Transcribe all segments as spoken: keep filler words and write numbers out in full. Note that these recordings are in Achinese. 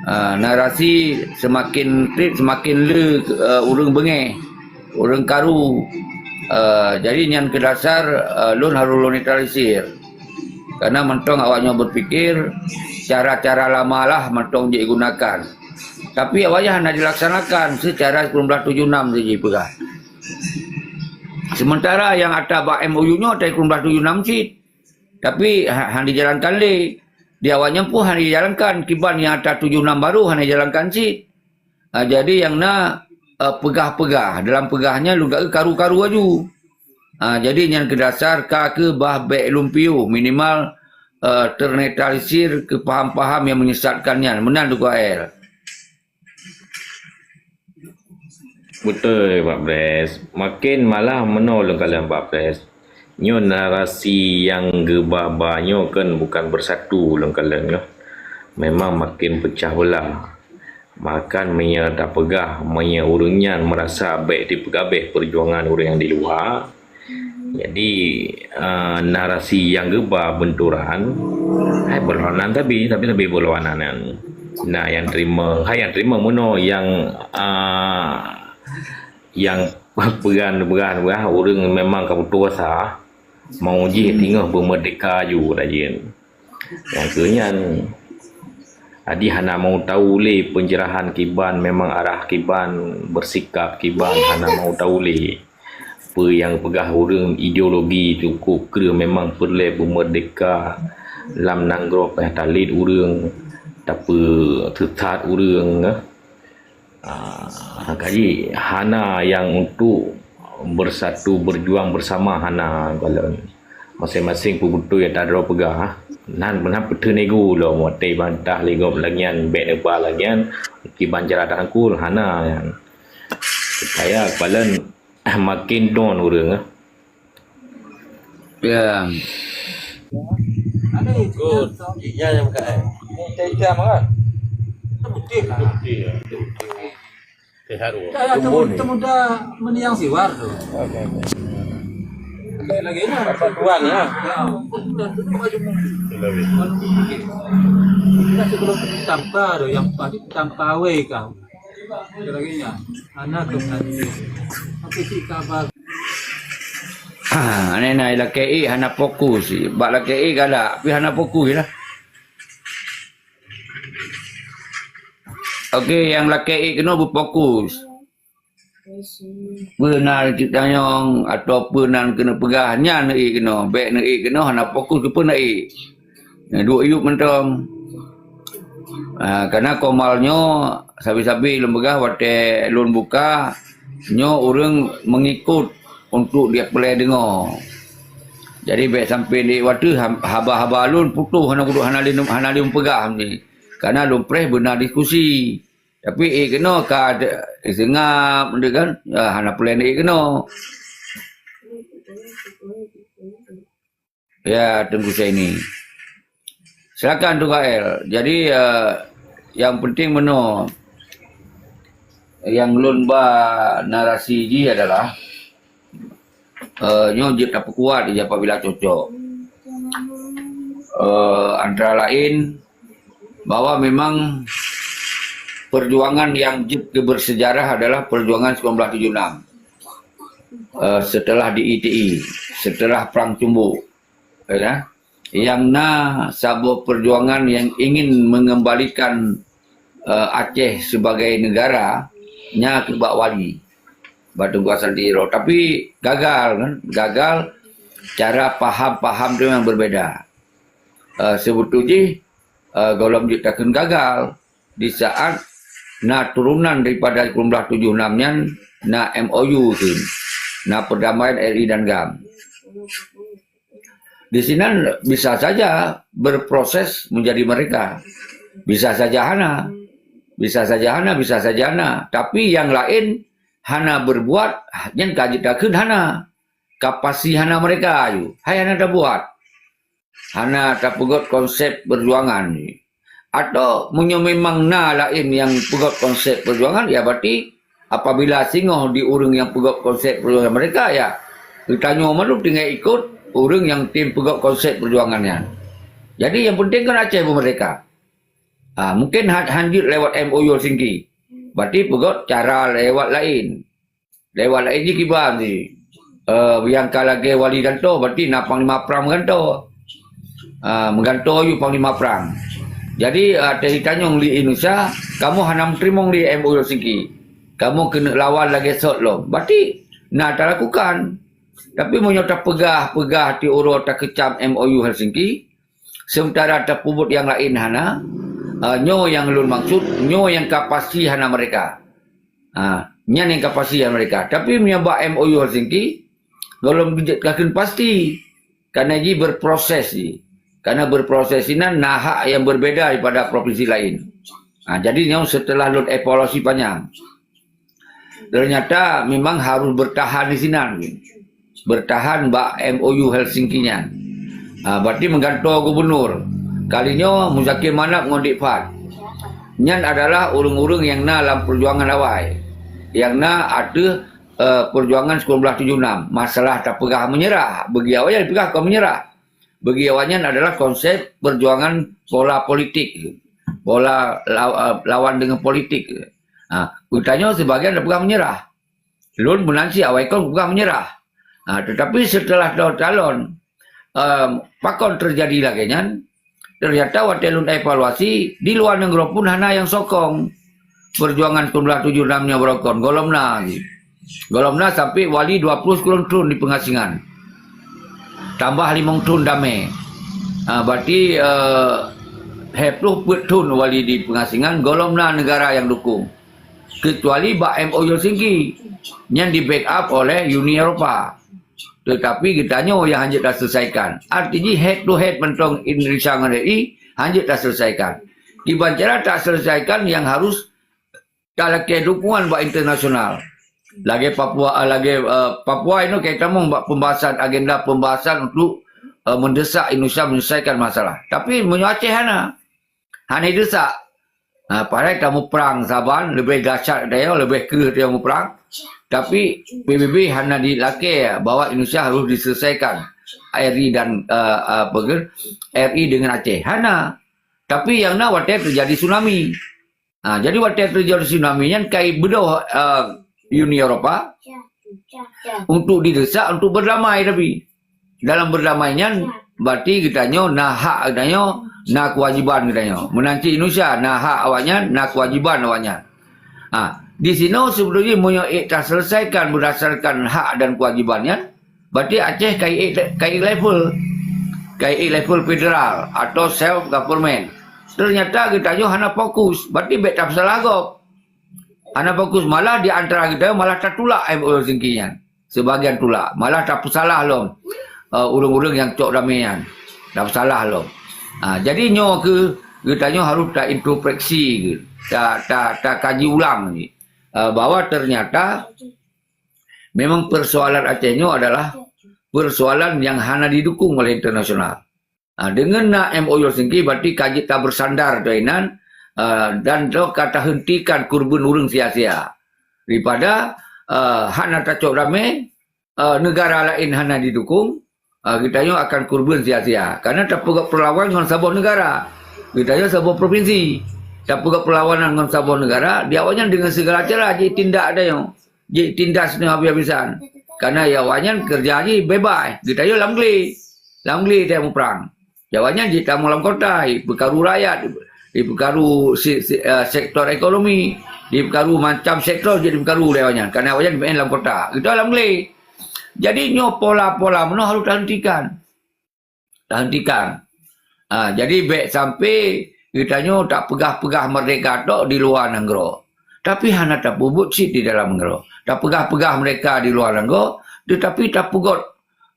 Ah, narasi seumaken treb, seumaken le, eh, ureuëng beungéh, ureuëng karu. Eh, jadi nyan keu dasar, eh, lôn harôh lôn netralisir. Karena mantong awaknyoe berpikir cara-cara lama lah mantong jigunakan. Tapi awaknyan hana dilaksanakan secara sikureueng blaih tujoh nam jipeugah. Sementara nyang ata bak M O U nyoe ata sikureueng blaih tujoh nam cit. Tapi ha-, hana dijalankan lé. Di awaknyan pun hana dijalankan. Kiban nyang ata tujoh nam baru hana dijalankan cit. Ah, jadi nyang na, eh, peugah-peugah. Dalam peugah nyan lôn ka karu-karu aju. Ah, jadi nyan keudasar ka keu bah bék lôn piôh, minimal, eh, ternetralisir keu paham-paham nyang menyesatkan nyan. Meunan Teungku Ael. Beutôi, Pak Pres. Makin malah meunoe lôn kalon, Pak Pres. Nyoe narasi nyang geuba-ba nyoe kan bukan bersatu lôn kalon nyoe. Memang makin pecah belah. Bahkan meunyoe tapeugah, meunyoe ureuëng nyan merasa bék dipeugabeh perjuangan ureuëng nyang di luwa, jadi, eh, narasi nyang geuba beunturan, hai beurlawanan tapi, tapi lebih beurlawanan. Nah, nyang terima, hai nyang terima meunoe nyang, eh, nyang peugah, peugah, peugah, ureuëng memang ka putôh asa, mau jih teungoh beumeurdeka aju rajin. Nyang keu nyan, adi hana mau tahu lé pencerahan kiban, memang arah kiban, bersikap kiban, hana mau tahu lé. Peue nyang peugah ureuëng ideologi cukôp kreueh memang peureulée beumeurdeka lam nanggroe payah talét ureuëng, tapeusesat ureuëng, eh. Ah, kaji hana nyang untuk bersatu, berjuang bersama hana kalon. Masing-masing peubeutôi ata droe peugah. Nan beuna peuteunego lom watée bantah lé gob lagée nyan bék neuba lagée nyan kiban cara tarangkul hana nyan. Supaya kalon makin don ureuëng, eh. Ya. Good. Iya yang bukan, eh. Ini hitam kan? Itu putih lah. Putih ya. Sehat. Saya temu, temu dah meniang siwar tu. Oke, oke. Lagi-lagi ni. Apa tuan ya? Ya, tuan tu baju putih. Kita sebelum kita tampa tu, yang pasti tampa awei kau. Lagi-lagi ni. Anak tu tadi. Tapi si kabar. Ha, aneh na lakée ék hana fokus. Bak lakée ék galak, tapi hana fokus lah. Okey, nyang lakée ék keunoe beufokus. Peue na cit tanyong atau peue nan keuneuk peugah, nyan neuék keunoe. Bék neuék keunoe, hana fokus keu peue neuék. Nah, duek yup mantong. Ah, karena komal nyoe sabe-sabe lôn peugah watée lôn buka, nyoe ureuëng mengikut untuk dia peureulée deungoe. Jadi bék sampai di watée ha-, haba-haba lôn putôh hana kudu hana lôn, hana lôn peugah ni. Karena lôn preh beuna diskusi. Tapi ék keunoe ka ada seungab, kan? Ah, hana peureulée ék keunoe. Ya, Teungku Zaini. Silakan Teungku Ael. Jadi, eh, yang penting meunoe, nyang lôn ba narasi jih adalah, eh, nyoe jeuet tapeukuat jih apabila cocok. Eh, antara lain bahwa memang perjuangan yang jeuet keu bersejarah adalah perjuangan sembilan belas tujuh enam. Eh, setelah di I T I, setelah Perang Cumbu, ya kan? Yang na saboh perjuangan yang ingin mengembalikan, eh, Aceh sebagai negara, nya keu bak wali, bak Teungku Hasan Tiro. Tapi gagal kan, gagal cara paham-paham tu yang berbeda. Eh, sebetul jih, eh, gohlom jeuet takheun gagal di saat na turunan daripada sembilan belas tujuh enam nyan na M O U tu, na perdamaian R I dan GAM. Di sinan bisa saja berproses menjadi merdeka. Bisa saja hana. Bisa saja hana, bisa saja hana. Tapi yang lain hana berbuat, nyan ka jeuet takheun hana. Ka pasti hana mereka aju. Hai hana tabuat. Hana tapeugot konsep perjuangan. Atau meunyoe memang na laén nyang peugot konsep perjuangan, ya berarti apabila singoh di ureuëng nyang peugot konsep perjuangan mereka, ya geutanyoe mandum tinggai ikot ureuëng nyang tem peugot konsep perjuangan nyan. Jadi yang penting kan Aceh beumerdeka. Ah, mungkin han, han jeuet lewat M O U Helsinki. Berarti peugöt cara lewat lain. Lewat lain jih kiban jih. Eh, nyang ka lagèe wali gantoe, berarti na panglima prang meugantoe. Ah, meugantoe yue panglima prang. Jadi, ah, teuh jitanyong lé Indonesia, "Kamoe hana meuteurimong lé M O U Helsinki. Kamoe keuneuk lawan lagèe sot lom." Berarti na talakukan. Tapi meunyoe tapeugah-peugah tiep uroe takeucam M O U Helsinki, sementara tapeubuet nyang laén hana, ah, nyoe nyang lôn maksud, nyoe nyang ka pasti hana mereka. Ah, nyan nyang ka pasti hana mereka. Tapi meunyoe bak M O U Helsinki, gohlom jeuet kakheun pasti. Karena jih berproses jih. Karena berproses inan na hak yang berbeda daripada provinsi lain. Ah, jadi nyoe setelah lôn evaluasi panjang. Ternyata memang harus bertahan di sinan. Bertahan bak M O U Helsinki nyan. Ha, berarti meugantoe gubernur. Kali nyoe Muzakir Manaf ngon Dick Fad. Nyan adalah ureuëng-ureuëng nyang na lam perjuangan awai. Nyang na ateueh, eh, perjuangan sembilan belas tujuh enam. Masalah tapeugah menyerah. Bagi awai dipeugah kon menyerah. Bagi awaknyan adalah konsep perjuangan pola politik. Pola law-, eh, lawan dengan politik. Ha, geutanyoe sebagian tapeugah menyerah. Lôn meunan cit awai kon peugah menyerah. Ha, tetapi setelah dua talon, em, pakon terjadi lagèe nyan, ternyata watèe lôn evaluasi, di luwa nanggroe pun hana nyang sokong perjuangan sembilan belas tujuh enam nyoe barokon. Gohlom na lagi. Gohlom na sampai wali dua puluh sikureueng thon di pengasingan. Tambah limong thon damé. Ha, berarti, eh, lhèe ploh peuet thon wali di pengasingan, gohlom na negara nyang dukung. Kecuali bak M O U Helsinki, nyan di-backup oleh Uni Eropa. Tetapi geutanyoe nyang hanjeuet taselesaikan. Arti jih head to head mantong Indonesia ngon R I hanjeuet taselesaikan. Kiban cara taselesaikan nyang harus talakèe dukungan bak internasional. Lagèe Papua, eh, lagèe, eh, Papua inoe ka tamong bak pembahasan, agenda pembahasan untuk, eh, mendesak Indonesia menyelesaikan masalah. Tapi meunyoe Aceh hana, hana idesak. Ha, padahai tamuprang saban, leubeh dahsyat geutanyoe, leubeh kreueh geutanyoe muprang. Tapi P B B hana dilakèe bahwa Indonesia harus diselesaikan R I dan, eh, apa ke, R I dengan Aceh. Hana. Tapi nyang na watèe terjadi tsunami. Ha, jadi watèe terjadi tsunami nyan kai beudôh, eh, Uni Eropa untuk didesak untuk berdamai tapi. Dalam berdamai nyan, berarti geutanyoe na hak geutanyoe, na kewajiban geutanyoe. Meunan cit Indonesia na hak awaknyan, na kewajiban awaknyan. Ha, di sinoe sebetulnya meunyoe ék taselesaikan berdasarkan hak dan kewajiban nyan, berarti Aceh kai ék, kai ék level. Kai ék level federal atau self government. Ternyata geutanyoe hana fokus, berarti bèk tapeusalah gob. Hana fokus, malah di antara geutanyoe malah tatulak M O U Helsinki nyan. Sebagian tulak, malah tapeusalah lom, eh, ureuëng-ureuëng nyang cok damé nyan. Tapeusalah lom. Ha, jadi nyoe keuh geutanyoe harôh taintrospeksi, ta, ta, takaji ulang jih, eh, bahwa ternyata memang persoalan Aceh nyoe adalah persoalan nyang hana didukung oleh internasional. Ha, deungon na M O U Helsinki, berarti ka jeuet tabeusandar inan, eh, dan droe ka tahentikan keureubeuen ureuëng sia-sia. Daripada, eh, hana tacok damé, eh, negara laén hana didukung, eh, geutanyoe akan keureubeuen sia-sia. Karena tapeugöt peulawan ngon saboh negara. Geutanyoe saboh provinsi. Tapeugöt peulawanan ngon saboh negara, di awaknyan deungon segala cara jitindak geutanyoe. Jitindas nyoe habis-habisan. Karena ya awaknyan keureuja jih bebas. Geutanyoe lam glé. Lam glé teuh muprang. Ya awaknyan jitamong lam kota, jipeukaru rakyat, jipeukaru se-, se-, eh, sektor ekonomi, jipeukaru macam sektor jih jipeukaru lé awaknyan. Karena awaknyan meu'en lam kota. Geutanyoe lam glé. Jadi nyoe pola-pola meunoe harôh tahentikan. Tahentikan. Ha, jadi bèk sampai geutanyoe tapeugah-peugah merdeka tok di luwa nanggroe. Tapi hana tapeubuet cit di dalam nanggroe. Tapeugah-peugah merdeka di luwa nanggroe, tetapi tapeugöt,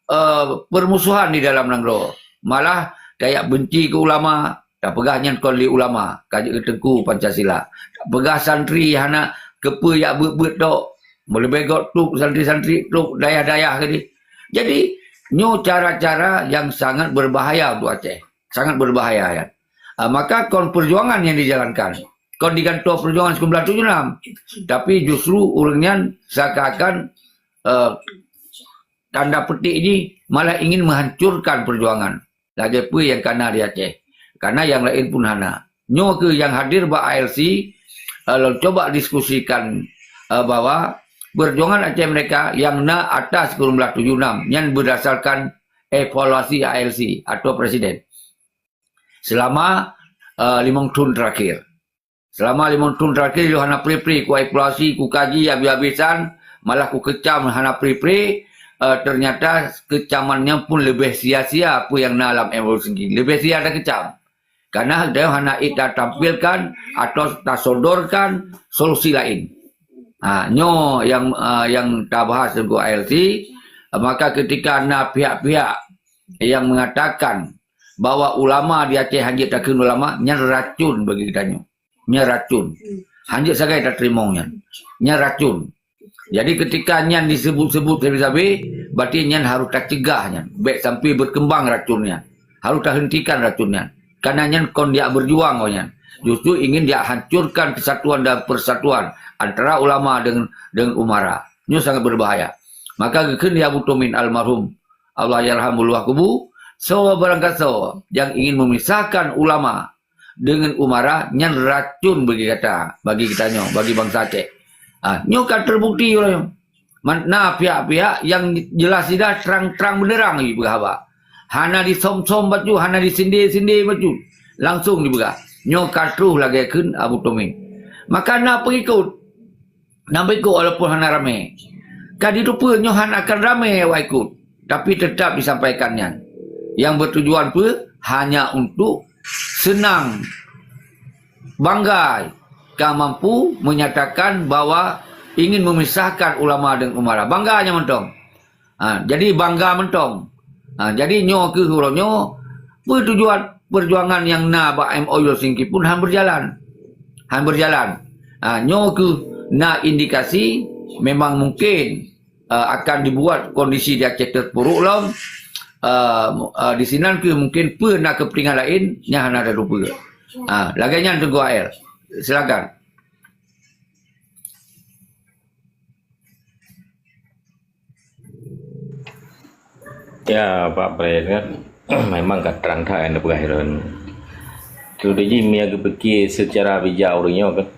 eh, permusuhan di dalam nanggroe. Malah tajak benci keu ulama, tapeugah nyan kon lé ulama, ka jeuet keu Teungku Pancasila. Tapeugah santri hana keupeue jak beuet-beuet tok. Meuleubeh göt trôk santri-santri trôk dayah-dayah keudéh. Jadi, nyoe cara-cara nyang sangat berbahaya untuk Aceh. Sangat berbahaya, ya. Ah, maka kon perjuangan nyang dijalankan. Kon digantoe perjuangan sembilan belas tujuh enam. Tapi justru ureuëng nyan seakan-akan, eh, tanda petik jih malah ingin menghancurkan perjuangan. Lagèe peue nyang ka na di Aceh. Karena nyang laén pun hana. Nyoe keuh nyang hadir bak A L C, eh, lôn cuba diskusikan, eh, bahwa perjuangan Aceh Merdeka nyang na atas kureueng blaih tujoh enam nyan berdasarkan evaluasi A L C atau presiden selama, eh, limong thon terakhir. Selama limong thon terakhir, lôn hana pri-pri, ku evaluasi, ku kaji habis-habisan, malah ku kecam hana pri-pri, eh, ternyata kecaman nyan pun leubeh sia-sia peue nyang na lam M O U Helsinki. Leubeh sia takecam. Karena geutanyoe hana ék tatampilkan atau tasodorkan solusi laén. Ha, nyoe nyang, eh, nyang tabahas Teungku A L C, maka ketika na pihak-pihak nyang mengatakan bahwa ulama di Aceh hanjeuet takheun ulama, nyan racun bagi geutanyoe. Nyan racun. Hanjeuet sagai tateurimong nyan. Nyan racun. Jadi ketika nyan disebut-sebut sabe-sabe, berarti nyan harus tacegah nyan. Bèk sampai berkembang racun nyan. Harus tahentikan racun nyan. Karena nyan kon jak berjuang awak nyan. Justru ingin jak hancurkan kesatuan dan persatuan antara ulama dengan, dengan umara. Nyoe sangat berbahaya. Maka geukheun lé Abu Tumin almarhum, Allah yarhamhu luwah kubu, soe barangkasoe nyang ingin memisahkan ulama dengan umara, nyan racun bagi gata, bagi geutanyoe, bagi bansa Aceh. Ha, nyoe ka terbukti uroe nyoe. Man-, na pihak-pihak nyang jelas jidah terang-terang benderang jipeugah haba. Hana disöm-söm bacut, hana disinde-sinde bacut. Langsung jipeugah. Nyoe ka troh lagèe kheun Abu Tumin. Maka na pengikut. Na pengikut walaupun hana ramé. Ka jiteupeue nyoe hana akan ramé awak ikut. Tapi tetap disampaikan nyan. Yang bertujuan peue? Hanya untuk senang, bangga, ka mampu menyatakan bahwa ingin memisahkan ulama dengan umara. Bangga nyan mantong. Ha, jadi bangga mantong. Ha, jadi nyoe keuh uroe nyoe, peue tujuan perjuangan nyang na bak M O U Helsinki pun han berjalan. Han berjalan. Ha, nyoe keuh na indikasi memang mungkin, eh, akan dibuat kondisi di Aceh terpuruk lom. Eh, eh, di sinan keuh mungkin peue na kepentingan laén, nyan hana tatupeue. Ha, lagèe nyan Teungku A L. Silakan. Ya, Pak Presiden, memang ka trang that nyang neupeugah droen. Teutap jih meunyo geupike secara bijak ureueng nyoe kan,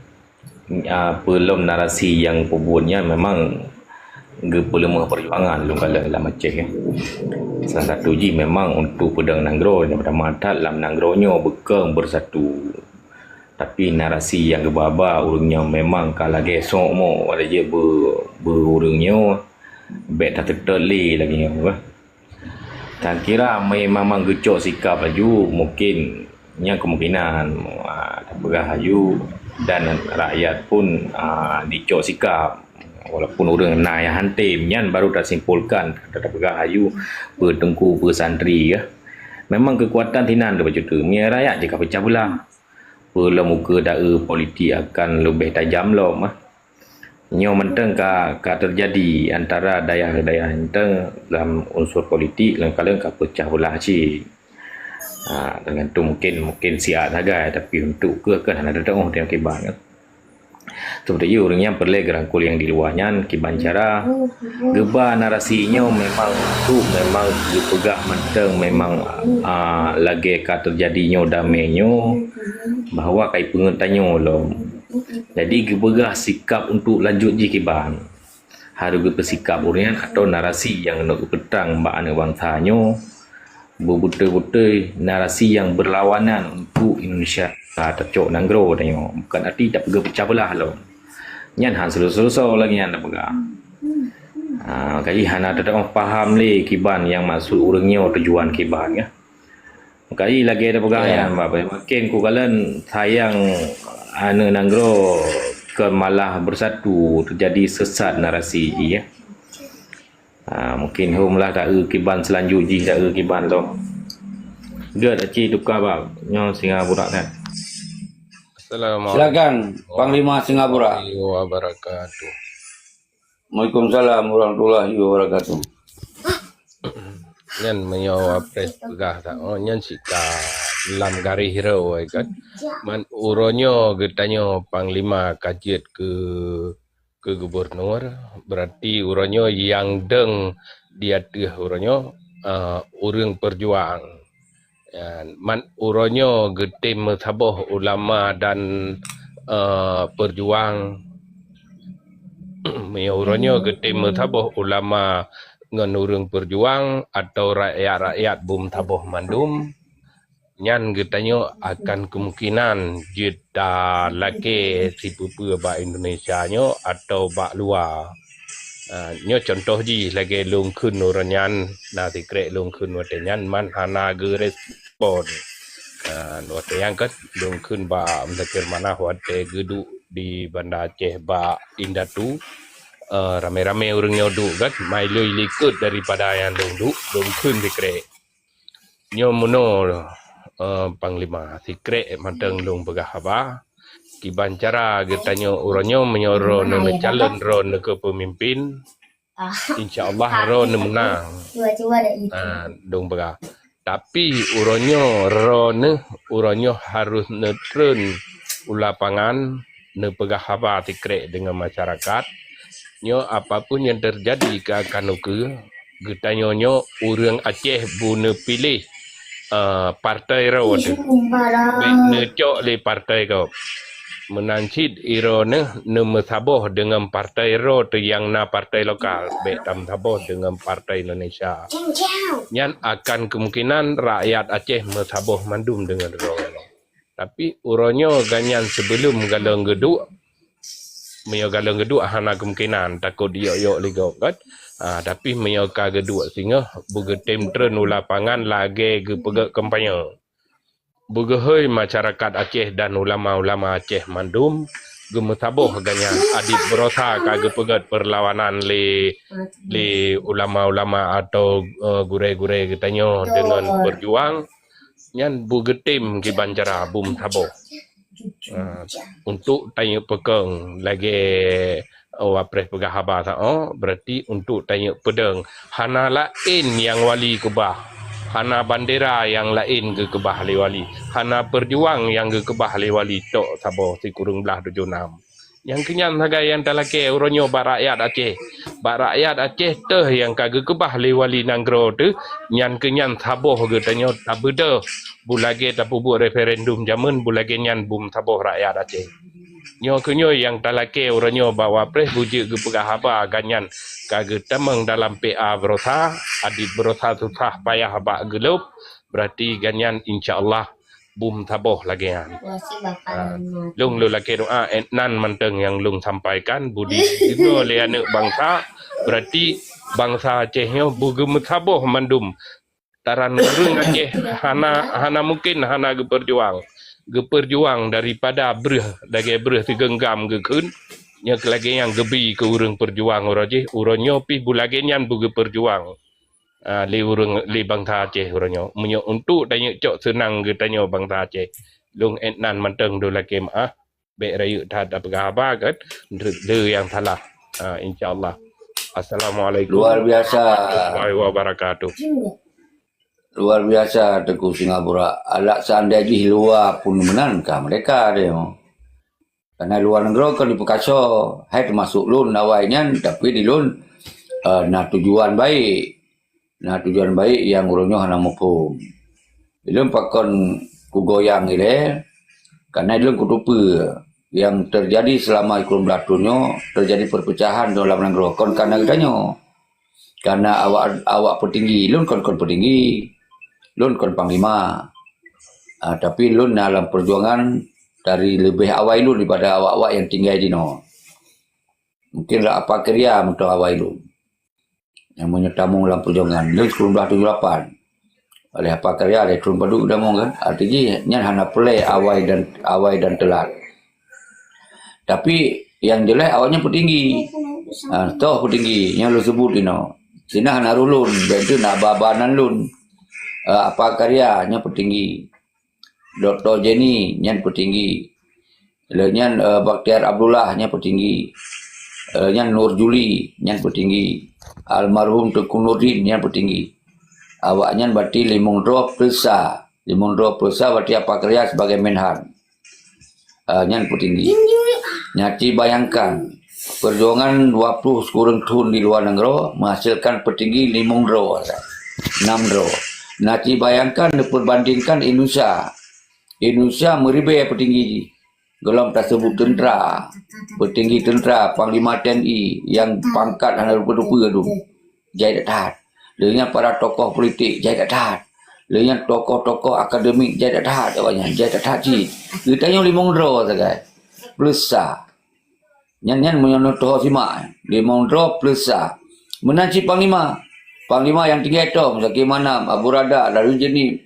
a, peue lom narasi nyang peubuet nyan memang geupeuleumoh perjuangan lôn kalon lam Aceh, ya. Salah satu jih memang untuk peudong nanggroe, nyang pertama that lam nanggroe nyoe beukong beusatu. Tapi narasi nyang geuba-ba ureueng nyoe memang ka lagèe sok mo, watèe jeuet beu, beu ureueng nyoe bèk tateutôt lé lagèe nyoe, bah. Tan kira memang geucok sikap laju, mungkin nyan kemungkinan, ah, tapeugah laju dan rakyat pun, ah, dicok sikap. Walaupun ureueng na nyang han tem, nyan baru tasimpolkan, tapeugah laju, peue teungku, peue santri, ya. Memang keukuatan sinan teuh bacut teuh, meunyo rakyat jih ka peucah beulah. Peue lom ukeue dae politik akan leubeh tajam lom, ah. Nyoe mantong ka, ka teujadi antara dayah-dayah mantong lam unsur politik, lom kalon ka peucah beulah cit. Ha, teugantung mungkin, mungkin siat sagai, tapi untuk ukeue kan hana teutuoh teuh kiban kan. Seperti itu, ureueng nyang peureulèe geurangkul nyang di luwa nyan kiban cara geuba narasi nyoe memang untuk memang geupeugah mantong memang, ah, lagèe ka teujadi nyoe damé nyoe bahwa ka ipeungeut tanyoe lom. Jadi geupeugah sikap untuk lanjut jih kiban. Harôh geupeusikap ureueng nyan atau narasi nyang neuk geupeutrang bak aneuk bansa nyoe beubeutôi-beutôi narasi nyang beurlawanan untuk Indonesia ka tacok nanggroe tanyoe. Bukan arti tapeugah peucah beulah lom. Nyan han seuleusoe-seuleusoe lagèe nyan tapeugah. Ha, kaji hana teutamong paham lé kiban nyang maksud ureueng nyoe tujuan kiban, ya. Kaji lagèe tapeugah nyan, Pak. Makin kukalon sayang aneuk nanggroe kon malah beusatu teujadi seusat narasi jih, ya. Ha, mungkin hom lah taeu kiban seulanjut jih taeu kiban lom. Gèt aci tuka bak nyoe Singapura kan. Assalamualaikum. Silakan, Panglima Singapura. Warahmatullahi wabarakatuh. Waalaikumsalam warahmatullahi wabarakatuh. Nyan meunyoe Wapres peugah tak, oh, nyan sika lam garéh rô, kan. Man uroe nyoe geutanyoe Panglima ka jeuet keu keu gubernur, berarti uroe nyoe nyang dong di ateueh uroe nyoe, eh, ureueng peujuang. Man uroe nyoe geutem meusaboh ulama dan, eh, peujuang. Meunyoe uroe nyoe geutem meusaboh ulama ngon ureuëng peujuang atau rakyat-rakyat bum saboh mandum, nyan geutanyoe akan kemungkinan jeuet talakée sipeue-peue bak Indonesia nyoe atau bak luwa. Ah, nyoe contoh jih lagée lôn kheun uroe nyan, na sikrek lôn kheun watée nyan man hana geurespon. Ah, watée nyan kan lôn kheun bak Muzakir Manaf watée geuduek di Banda Aceh bak Indatu, eh, ramé-ramé ureuëng nyoe duek kan, mai lheueh likot daripada nyang lôn duek, lôn kheun sikrek. Nyoe meunoe, eh, Panglima, sikrek mantong lôn peugah haba. Kiban cara geutanyoe uroe nyoe meunyoe droeneuh meucalon droeneuh keu peumimpin, insya Allah droeneuh meunang. Ah, lôn peugah. Tapi uroe nyoe droeneuh, uroe nyoe harôh neutreun u lapangan, neupeugah haba sikrek deungon masyarakat. Nyoe apapun nyang teujadi keu akan ukeue, geutanyoe nyoe ureuëng Aceh bu neupiléh, eh, partai droe teuh. Bék neucok lé partai gob. Meunan cit droeneuh neumeusaboh deungon partai droe teuh nyang na partai lokal, bék tameusaboh deungon partai Indonesia. Nyan akan kemungkinan rakyat Aceh meusaboh mandum deungon droe. Tapi uroe nyoe gobnyan sibeulom galong geuduek, meunyoe galong geuduek hana kemungkinan, takot yok-yok lé gob kan. Ah, tapi meunyoe ka geuduek singoh, beugeutem treun u lapangan lagée geupeugét kampanye. Beugeuhôi masyarakat Aceh dan ulama-ulama Aceh mandum geumeusaboh gobnyan adik beurosa ka geupeugét peurlawanan lé, lé ulama-ulama atau, eh, gurée-gurée geutanyoe deungon peujuang. Nyan beugeutem kiban cara bum saboh. Ah, untuk tanyoe peukong lagée, oh, wapréh peugah haba sa, oh, berarti untuk tanyoe peudong. Hana laén nyang wali keubah. Hana bandera nyang laén geukeubah lé wali. Hana peujuang nyang geukeubah lé wali tok saboh sikureueng blaih tujoh nam. Nyang keunyan sagai nyang talakée uroe nyoe bak rakyat Aceh. Bak rakyat Aceh teuh nyang ka geukeubah lé wali nanggroe teuh, nyan keunyan saboh geutanyoe tabeudôh. Bu lagée tapeubuet referendum jameun, bu lagée nyan bum saboh rakyat Aceh. Nyoe keunyoe nyang talakée uroe nyoe bak wapréh bujeuet geupeugah haba gobnyan ka geutamong dalam P A beurosa, adik beurosa susah payah bak geulôb, berarti gobnyan insya Allah bum saboh lagée nyan. Ah, lôn lôn lakée doa, eh, nan mantong nyang lôn sampaikan, budi deungoe lé aneuëk bansa, berarti bansa Aceh nyoe beugeumeusaboh mandum. Taran ureuëng Aceh hana, hana mungkin hana geupeujuang. Geupeujuang daripada breuh, lagée breuh sigeunggam geukheun, nyoe lagée nyang geubi keu ureuëng peujuang uroe jih, uroe nyoe pih bu lagée nyan bu geupeujuang. Ah, lé ureuëng, lé bansa Aceh uroe nyoe. Meunyoe untuk tanyoe cok seunang geutanyoe bansa Aceh, lôn ék nan mantong lôn lakée meuáh, bék rayeuk that tapeugah haba kan, le nyang salah. Ah, insya Allah. Assalamualaikum Luar biasa. warahmatullahi wabarakatuh. Luar biasa Teungku Singapura. Alat seandai jih luwa pun meunan ka merdeka dia. Karena luwa nanggroe kon jipeukaso, hai teumasok lôn awai nyan, tapi di lôn, eh, na tujuan baik. Na tujuan baik nyang ureuëng nyoe hana muphom. Di lôn pakon kugoyang ilée, karena di lôn kuteupeu nyang teujadi seulama sikureueng blaih thon nyoe, teujadi peupecahan dalam nanggroe kon karena geutanyoe. Karena awak, awak peutinggi, lôn kon, kon peutinggi, lôn kon panglima. Ah, tapi lôn na lam peujuangan dari leubeh awai lôn daripada awak-awak nyang tinggai jinoe. Mungkin rak apa keuria meutoh awai lôn. Nyang meunyoe tamong lam peujuangan, lôn sikureueng blaih tujoh lapan. Oleh apa keuria lé thon padub tamong kan? Arti jih, nyan hana peureulée awai dan, awai dan teulat. Tapi nyang jeulaih awaknyan peutinggi. Ha, toh peutinggi nyang lôn seubut inoe. Sinan hana rôh lôn, bék teuk na ba-ba nan lôn. Eh, apa keuria nyan peutinggi. Doktor Jenny nyan peutinggi. Lheueh nyan, eh, Bakhtiar Abdullah nyan peutinggi. Eh, nyan Nur Juli nyan peutinggi. Almarhum Teungku Nurdin nyan peutinggi. Awaknyan berarti limong droe peureusa. Limong droe peureusa berarti apa keuria sebagai menhan. Ah, nyan peutinggi. Nyan ci bayangkan, peujuangan dua ploh sikureueng thon di luwa nanggroe meuhasilkan peutinggi limong droe, nam droe. Na ci bayangkan neupeubandingkan Indonesia. Indonesia meuribèe peutinggi jih. Gohlom taseubut teuntra, peutinggi teuntra, panglima T N I nyang pangkat hana rupa-rupa dum. Jai that-that. Lheueh nyan para tokoh politik jai that-that. Lheueh nyan tokoh-tokoh akademik jai that-that awaknyan, jai that-that cit. Geutanyoe limong droe sagai. Plus sa. Nyan, nyan meunyoe neutoh simak, limong droe plus sa. Meunan cit panglima. Panglima nyang tinggai tom, Zaki Manam, Abu Rada, Darul Jenim,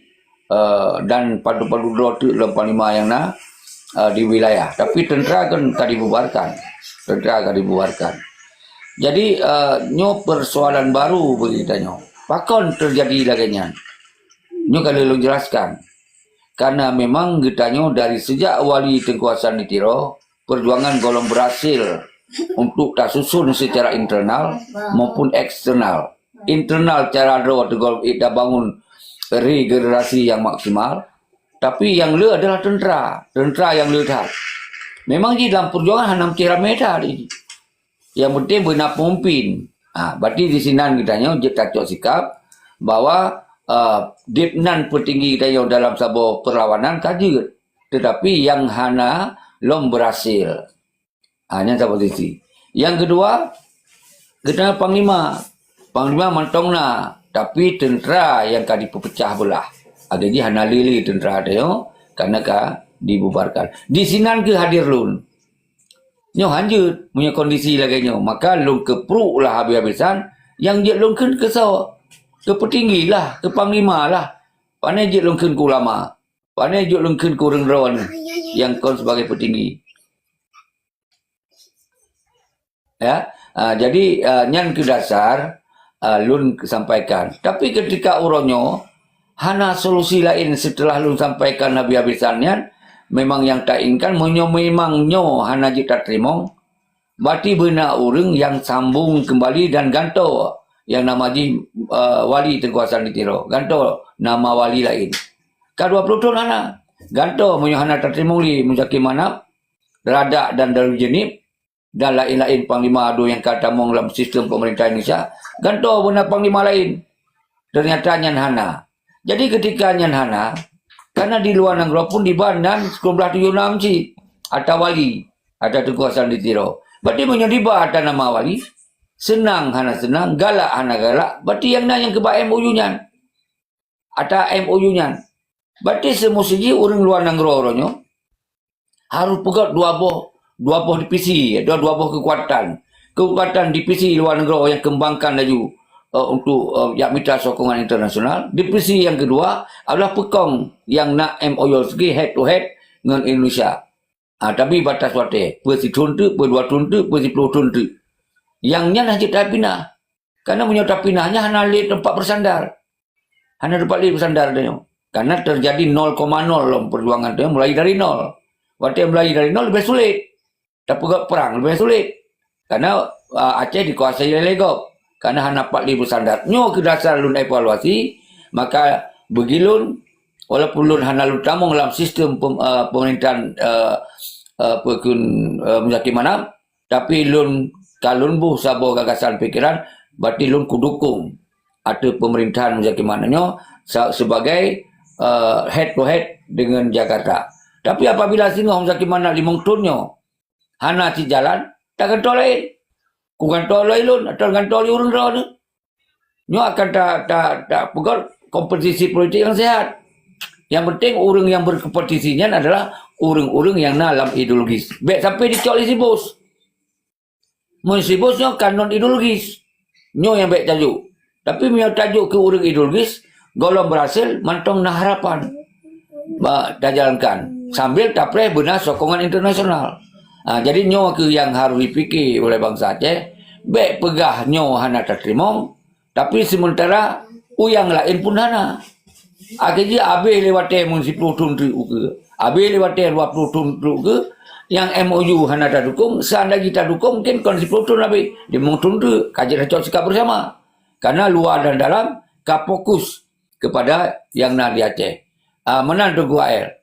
eh, dan padum-padum droe teuk lom panglima nyang na, eh, di wilayah. Tapi teuntra kan ka dibubarkan. Teuntra ka dibubarkan. Jadi, eh, nyoe persoalan baru bagi geutanyoe. Pakon teujadi lagèe nyan? Nyoe ka lheueh lôn jelaskan. Karena memang geutanyoe dari sejak wali Teungku Hasan di Tiro, perjuangan gohlom berhasil untuk tasusun secara internal maupun eksternal. Internal cara droe teugol tabangun regenerasi nyang maksimal, tapi nyang le adalah teuntra, teuntra nyang le that. Memang jih dalam perjuangan hana meusti ramè that jih. Nyang penting beuna peumimpin. Ha, berarti di sinan geutanyoe jeuet tacok sikap bahwa, eh, dip nan peutinggi geutanyoe dalam saboh perlawanan ka jeuet. Tetapi nyang hana lom berhasil. Ha, nyan satu sisi. Nyang keudua, geutanyoe panglima. Panglima mantong na, tapi teuntra nyang ka dipeupecah beulah. Lagèe jih hana le-le teuntra tanyoe, karena ka dibubarkan. Di sinan keuh hadir lôn. Nyoe hanjeuet, meunyoe kondisi lagèe nyoe, maka lôn keupruk lah habéh-habésan, nyang jeuet lôn kheun keu soe? Keu peutinggi lah, keu panglima lah. Pane jeuet lôn kheun keu ulama? Pane jeuet lôn kheun keu ureueng droeneuh nyang kon sebagai peutinggi? Ya, ah, jadi, ah, nyan keuh dasar, ah, lôn sampaikan. Tapi ketika uroe nyoe, hana solusi laén seuteulah lôn sampaikan habéh-habésan nyan, memang nyang tainginkan, meunyoe memang nyoe hana jeuet tateurimong, berarti beuna ureueng nyang sambong keumbali dan gantoe nyang nama jih, eh, wali Teungku Hasan di Tiro. Gantoe nama wali laén. Ka dua ploh thon hana. Gantoe meunyoe hana tateurimong lé Muzaki Manaf, Radak dan Darul Jenim, dan laén-laén panglima adu nyang ka tamong lam sistem pemerintah Indonesia, gantoe beuna panglima laén. Ternyata nyan hana. Jadi ketika nyan hana, karena di luwa nanggroe pun diba nan sikureueng blaih tujoh nam cit, ata wali, ata Teungku Hasan di Tiro. Berarti meunyoe diba ata nama wali, seunang hana seunang, galak hana galak, berarti nyang na nyang keuba M O U nyan. Ata M O U nyan. Berarti seumusti jih ureueng luwa nanggroe uroe nyoe harôh peugöt dua boh, dua boh divisi, dua, dua boh keukuatan. Keukuatan divisi luwa nanggroe nyang keumbangkan laju, eh, untuk, eh, jak mita sokongan internasional. Divisi nyang keudua adalah peukong nyang na M O U segi head to head ngon Indonesia. Ah, tapi batas watèe, peue sithon teuk, peue dua thon teuk, peue siploh thon teuk. Nyang nyan hana jeuet tapinah. Karena meunyoe tapinah nyan hana lé teumpat beusandar. Hana teumpat lé beusandar tanyoe. Karena teujadi nol koma nol lom perjuangan tanyoe mulai dari nol. Watèe mulai dari nol leubeh sulet. Tapeugöt prang leubeh sulet. Karena, ah, Aceh dikuasai lé gob. Karena hana pat lé beusandar. Nyoe keuh dasar lôn evaluasi, maka bagi lôn, walaupun lôn hana lôn tamong lam sistem pem-, ah, pemerintahan, ah, ah, peukon, ah, Muzaki Manaf, tapi lôn ka lôn boh saboh gagasan pikeran, berarti lôn kudukong ateueh pemerintahan Muzaki Manaf nyoe sa-, sebagai, eh, head to head dengan Jakarta. Tapi apabila singoh Muzaki Manaf limong thon nyoe hana cit jalan, tagantoe laén. Kugantoe lé lôn, atau gantoe lé ureueng droeneuh. Nyoe akan ta-, ta-, tapeugöt kompetisi politik nyang sehat. Nyang penting ureueng nyang berkompetisi nyan adalah ureueng-ureueng nyang na lam ideologis. Bèk sampai dicok lé si bos. Meunyoe si bos nyoe ka non ideologis, nyoe nyang bèk tajok. Tapi meunyoe tajok keu ureueng ideologis, gohlom berhasil, mantong na harapan. Ba, tajalankan. Sambil tapreh beuna sokongan internasional. Ha, jadi nyoe keuh nyang harôh jipike oleh bansa Aceh. Bèk peugah nyoe hana tateurimong, tapi sementara u nyang laén pun hana. Akhé jih abéh lé watèe meun siploh thon teuk ukeue. Abéh lé watèe dua ploh thon teuk ukeue, nyang M O U hana tadukong, seandai jih tadukong mungkin kon siploh thon abéh, limong thon teuk, ka jeuet tacok sikap bersama. Karena luwa dan dalam ka fokus kepada nyang na di Aceh. Ah, meunan Teungku Ael.